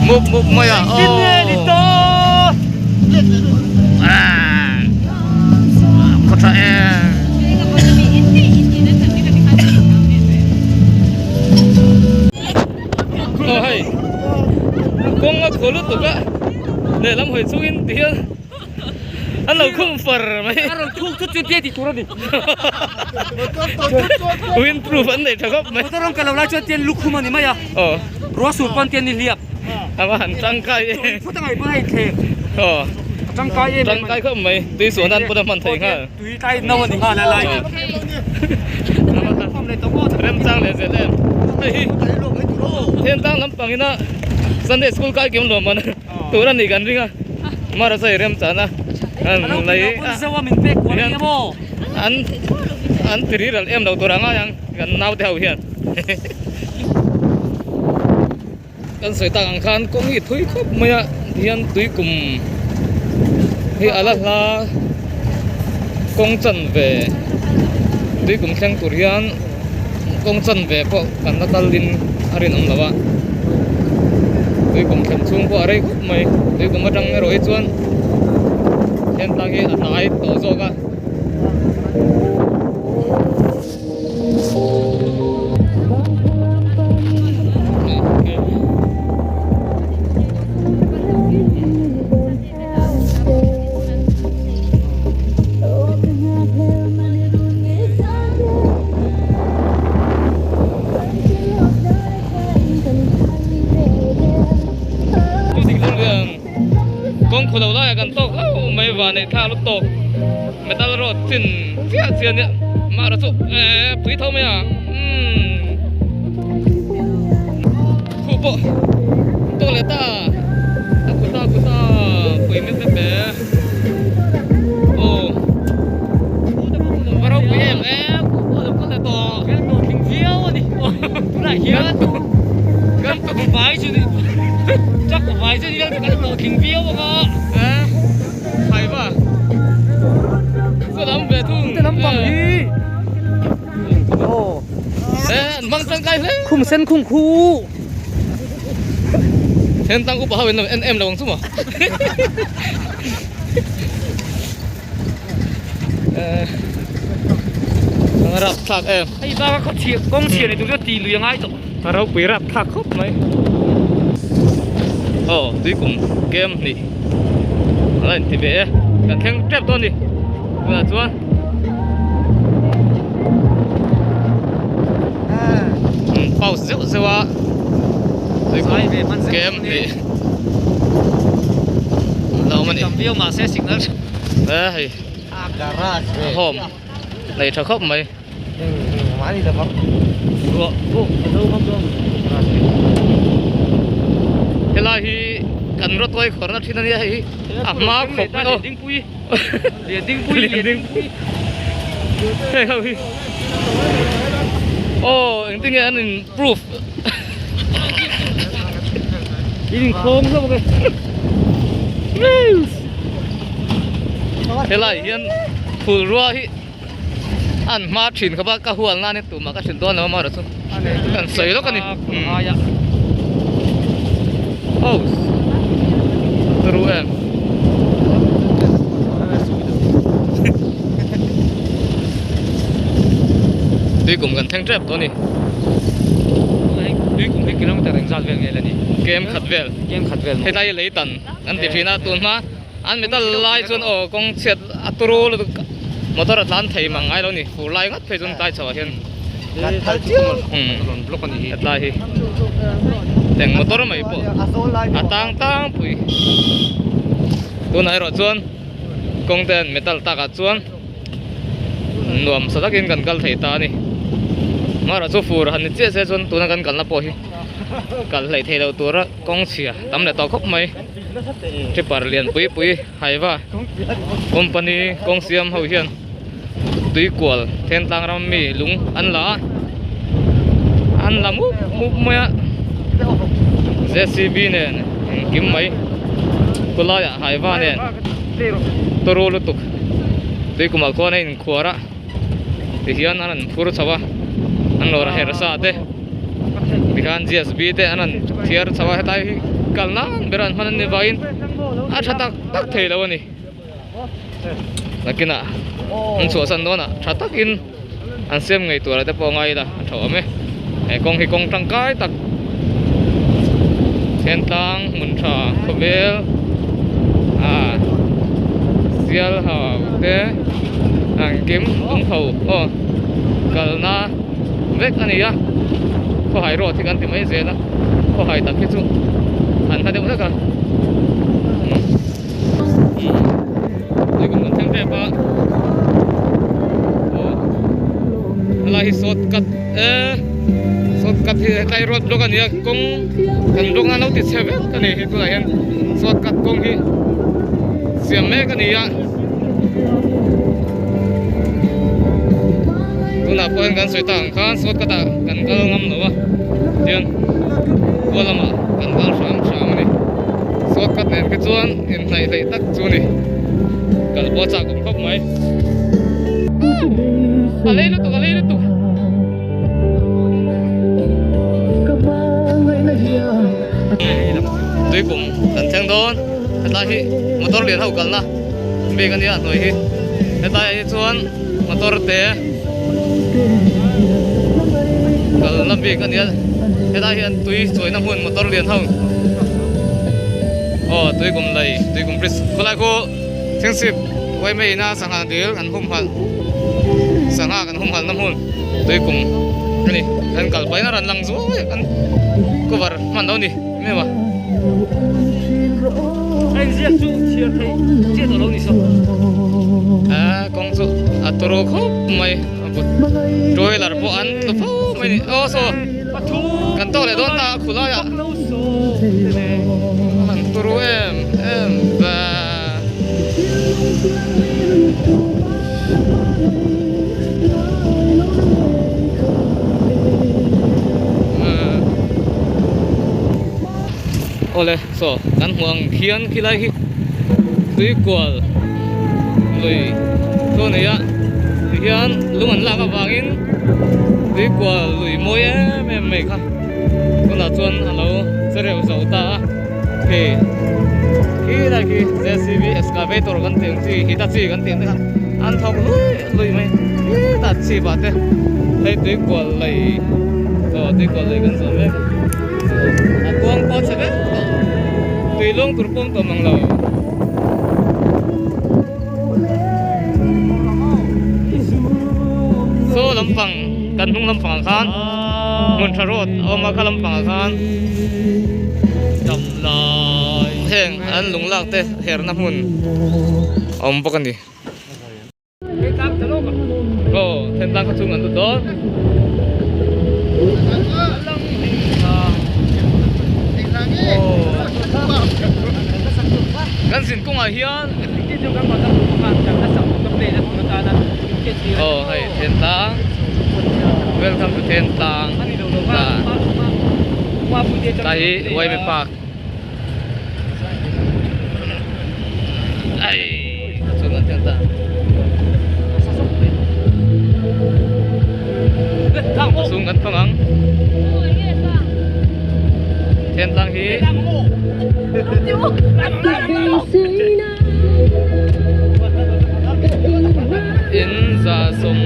Mup mup mai a Engtin nge ni ta? Khaw tha em. Aw hei kawng a khaw lutuk a lehlam hawi chungin ti hian an lo khum far mai. A rawn khuk thut chu tia tih tur a ni. Wind proof an nei tha khawp mai. Motor rawn kal lo lai chuan tian lukhum a ni mai a. Aw. Ruah sur pawn tian ni hliap. A va han tangkai e. Chaw phut a ngaih pawn a inthleng. Aw. A tangkai em em a ni. Tangkai khawp mai. Tui suan an pawn a hman thei nghal. Tui tlai no a ni nghal a lai. Remchang leh zel em. Hei hi Thentlang lampang ina Sunday school kai kim luam an tur a nih kan ring a. Mara sawi remchana an lei hian an an ti riral em lo tur a ngai ang kan naute ho hian. Kan sawi tak ang khan kawng hi thui khawp mai a tihian tui kum hi a la hla kawng chanve tui kum thleng tur hian kawng chanve pawh kan la kal in a rinawm lo a tui kum thlen chhung pawh a rei khawp mai tui kum atang erawh hi chuan thentlang hi a hnai tawh zawk a. Kawng khaw lo laiah kan tawk hlauh mai vanneih thlak lut tawk metal rod chin chiah chiah nia mah erawh chu eehh pui tho mai a umm khu pawh tawk leh ta a kut a kut a pui met met ve aw va ropui em em khu pawh a lo kal leh tawh kan hlawhtling viau a ni tunah hian kan vai chu ni truck vai chu ni kan hlawhtling viau ang a eh hai va chu lam ve thung te lam pang hi aw eh an hmang tangkai hle khum sen khum khu then tang upa ho in en em lo ang chu maw eh ang rap thlak em hei bak a khaw chhia kawng chhia nei tur chu ti lui a ngai tawh A ropui rap thlak khawp mai. Aw tui kum kem hnih a la inti ve e kan thleng tep dawn a ni tunah chuan pause zeuh zeuh a tui kum kem hnih a la awm a ni e hei home nei tha khawp mai. Helai hi kan rawtuai khawrna thin a nia hei hi a hma khawp mai aw hei ho hi aw engtin nge an in proof helai hian phulrua hi. An hma thin khawp a ka hual nan hi tumah ka hrilh dawn lo a maw chu kan sawi lawk a ni house turu em tui kum kan thleng tep tawh a ni tui kum hi kilometer engzat vel nge la ni kem khat vel kem khat vel helai lei tan an ti thin a tun hma. An metal lai chuan aw kawng chhiat a turu lutuk motor a tlan thei mang ngai lo ni fur lai ngawt phei chuan tlai chho ah hian hetlai hi eng motor mai pawh a tang tang pui tunah erawh chuan kawng te an metal tak ah chuan nuam sa takin kan kal thei ta a ni amaherawh chu fur han ni chiah se chuan tuna kan kalna pawh hi kal hleih theih loh tura kawng chhia tam leh tawh khawp mai. Tipper lian pui pui Haiva company kawng siam ho hian tui kual Thentlang ram mi lung an la a an la mup mup mai a J C B nen engkim mai khawlaiah Haiva nen tawrh lutuk tui kumah khuan a inkhuar a tihian an rawn phur chho a an lawr a herh sa te tikhan G S B te an rawn thiar chho a hetlai hi. kal nan ber an hman a ni vangin a tha tak tak thei lo a ni. Nakinah an chhuahsan dawnah tha takin an siam ngei tur ah te pawh a ngai ila a tha awm e. He kawng hi kawng tangkai tak Thentlang hmun tha khawvel ah sial hau te engkim awm ho aw kalna vek a ni a khawhai road hi kan ti mai zel a khawhai tak hi chu an hla deuh hlek a. Tuikum kan thleng tep a aw helai hi shortcut e shortcut hi hetlai road block a ni a kawng kan block nan lo ti chhe vek a ni hi tunah hian shortcut kawng hi siam mek a ni a tunah pawh hian kan sawi tak ang khan shortcut ah kan kal ngam lo a tihian khua lamah kan kal hram hram a ni. Shortcut nen khi chuan inhnaih hleih tak chu a ni. Kal pawh a chak awm khawp mai. A lei lutuk, a lei lutuk. Tuikum kan thleng dawn. Hetlai hi motor lian ho kalna bik a nia hnuai hi. Hetlai ah hi chuan motor te kalna bik a nia. Hetlai hian tui chawina hmun motor lian ho aw tui kum lei tui kum bridge khawlai khu thingchhip uaimei ina sangha dil an humhalh sangha kan humhalh na hmun tui kum a ni kan kal pahin a rawn lang zuai a kan cover hman lo a ni em em a. A inziak chu chhiar theih chiah tawh lo ni saw. A kawng chu a turu khawp mai. Trailer pawh an tlu fo mai a ni aw saw kan tawk leh dawn ta a khu laiah an turu em em ve awle saw kan hmuh ang khian khilai hi tuikual lui chu a ni a tihian lung an lak avangin tuikual lui mawi em em mai kha tunah chuan a lo che reuh zo ta a khi khilai khi J C B excavator kan tih ang chi hitachi kan tih ang te kha an thawk lui lui mai khitah chhip ah te hei tuikual lui aw tuikual lui kan zawh mek a kuang pawh a chhe vek tawh tui lung tur pawm tawh mang lo. Saw lampang kan hnung lampang ah khan hmun tha road a awm a kha lampang ah khan heng an lung lak te herna hmun a awm bawk a ni. Aw thentlang kha chung an lut dawn. Kan zin kawngah hian aw hei thentlang welcome to thentlang ta hi Waime park. Ai chung an thleng ta. Chung an fang ang. Then tlang hi. In za sawm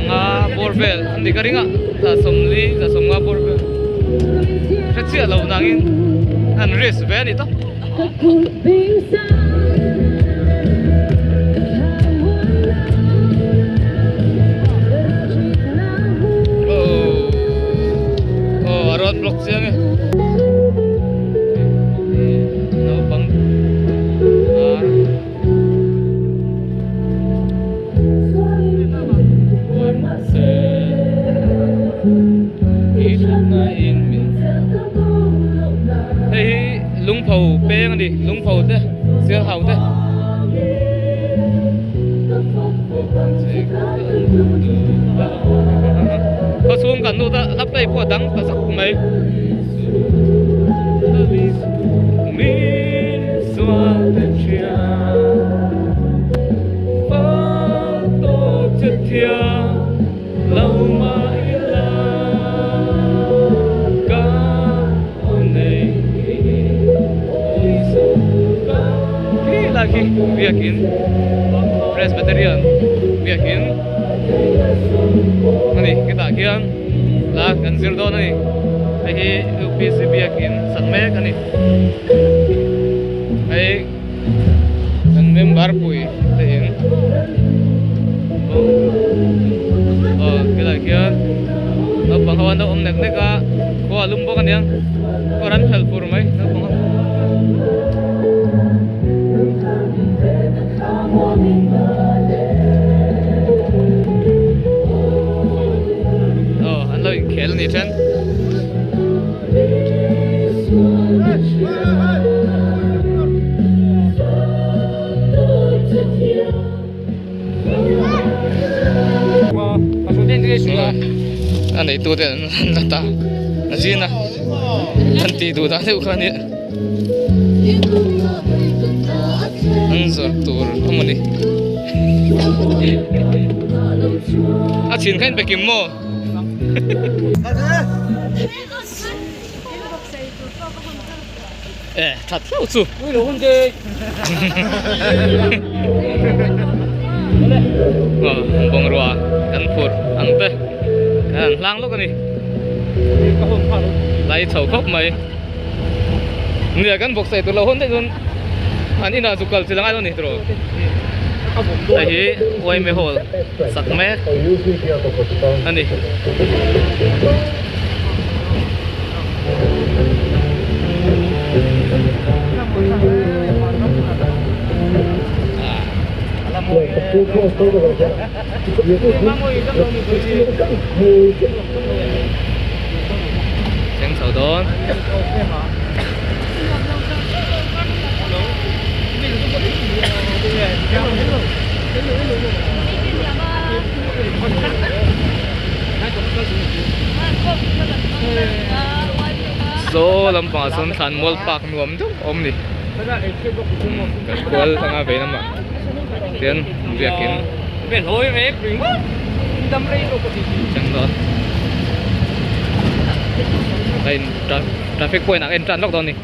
nga bawr vel an ni ka ring a za sawm li za sawm nga bawr vel. Hre chiah lo nangin an risk ve a ni tawp. Aw a rawn block chiang e. Naupang ar. Hei hi lungpho peng a ni lungpho te sial hau te khawchhung kan lut a hlap phei pawh a dang ta zak mai. biakin Presbyterian biakin a ni hetah khian hla kan zir dawn a ni hei hi UPC biakin sak mek a ni hei kan member pui te in aw helai khian naupang ho an lo awm nek nek a khua a lum bawk a nia. Kawr an phelh fur mai naupang ho. Aw an lo inkhel a ni then. A neitu te an la ta a zin a an tih duh dan deuh kha a nia an zawrh tur a ni a chhin kha in pe kim maw. E that hlauh chu. Aw bungrua kan phur ang te kan han hlang lawk a ni. Lai chho khawp mai. Nia kan bawksaih tur lo hawn daih chuan an inah zuk kal chi la ngai lo a ni tiraw. Hei hi Uaime Hall sak mek a ni. Thleng chho dawn. Saw lampangah sawn thlan mual park nuam deuh a awm a ni kan kual anga vei lamah tian biakin thleng dawn a in traffic point ah a intan lawk dawn a ni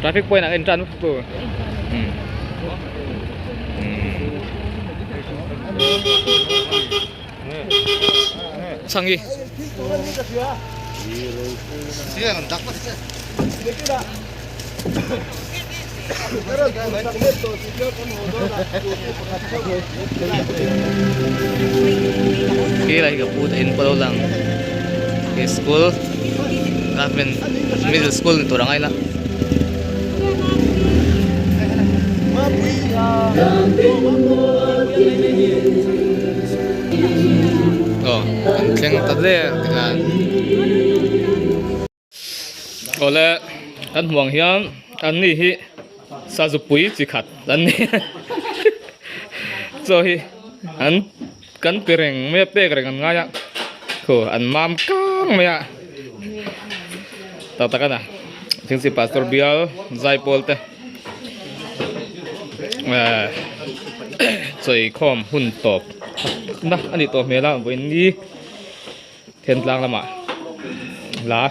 traffic point ah a intan lawk tur. Changi Khi lai ka pu te in pawh lo lang he school government middle school ni tur ang a ila. Aw an thleng ta der tikhan awle kan hmuh ang hian an ni hi sazupui chi khat an ni chaw hi an kan pe reng mai a pek reng an ngai a khu an mam kang mai a tak tak a na thingsi pastor bial zaipawl te ehh chawikhawm hun tawp na a nih tawh hmel a vawiin ni thentlang lamah la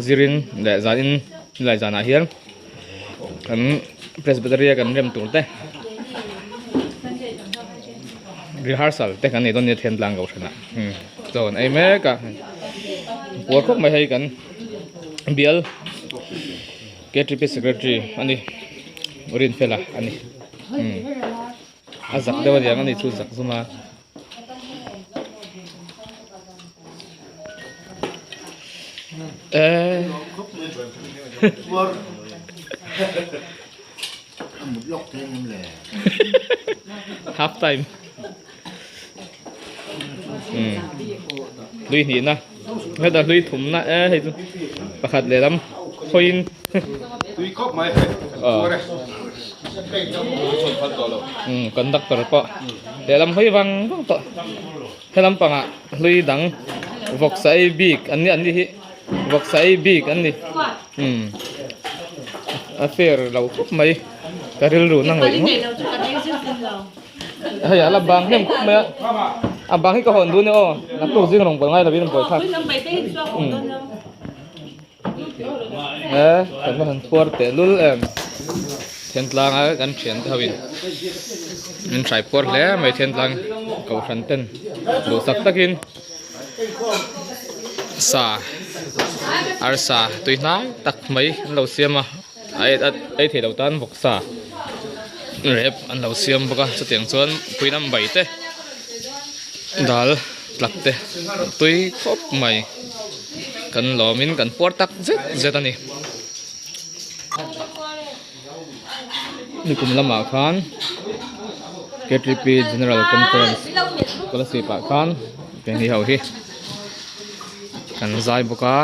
zirin leh zanin lai zanah hian kan presbytery a kan rem tur te rehearsal te kan nei dawn nia thentlang kohhran ah chaw an ei mek a puar khawp mai hei kan bial K_T_P secretary a ni Rinfela a ni a zak deuh aniang ani chu zak zum a. Half time hlui hnihna heta hlui thumna e hei chu pakhat lehlam hawiin conductor pawh lehlam hawi vang vang tawh. He lampangah hlui dang vawksa ei bik an ni an ni hi vawksa ei bik an ni umm a fair lo khawp mai ka rilru na ngawih ngawih hei a la bang hnem khawp mai a a bang hi ka hawn dun e aw naktuk zing rawn buai ngai lovin an buai thlak umm. E kan va han phuar teh lul em Thentlang a kan thian te ho in min hrai phuar hle mai Thentlang kohhran ten duhsak takin sa arsa tui hnai tak mai an lo siam a a ei thei lo tan vawksa rep an lo siam bawk a chutiang chuan pui lam bai te dal tlak te tui khawp mai kan lawmin kan puar tak zet zet a ni. Nikum lamah khan K3P General Conference Kolasib ah khan keini ho hi kan zai bawk a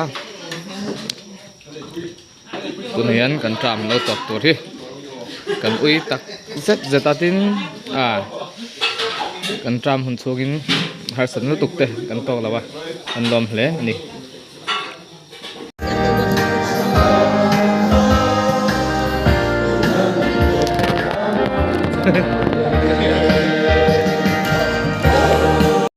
tunah hian kan tram lo tawp tur hi kan ui tak zet zet a tin a kan tram hun chhungin harsat lutuk te kan tawk lo a kan lawm hle a ni.